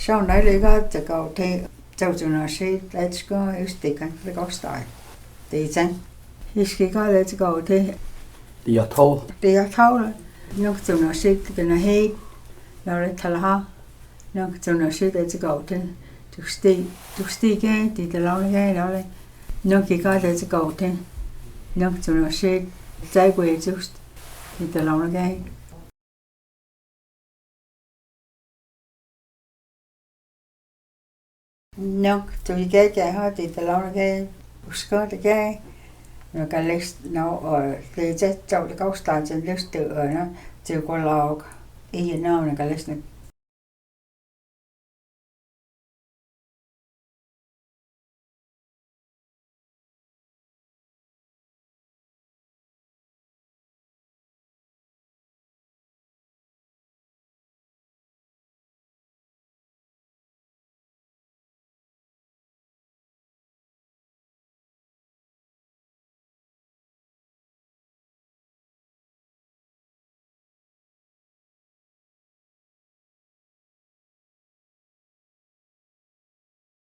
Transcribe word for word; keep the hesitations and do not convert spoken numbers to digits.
Sau nai le ka ta kau te, sau chu na si, ta chu ka, is ti kan, le kau stai. Ti chen. Is ki ka le chu kau te. Ti ya thau. Ti ya thau le. Nông chu na si, ti ka na he. Nau le thal ha. Nông chu na si, ta chu kau te. Chu sti, chu sti ke, ti ta lau le ke, nau le. Nông ki ka ta chu kau te. Nông chu na si, zai kue chu, ti ta lau le ke. Nông chu i ke ke ha ti ta lau le ke, usko te ke. Nông ka les nau o te che chau te kau sta chen les te o na, chu ko lau. I nau nông ka les nau.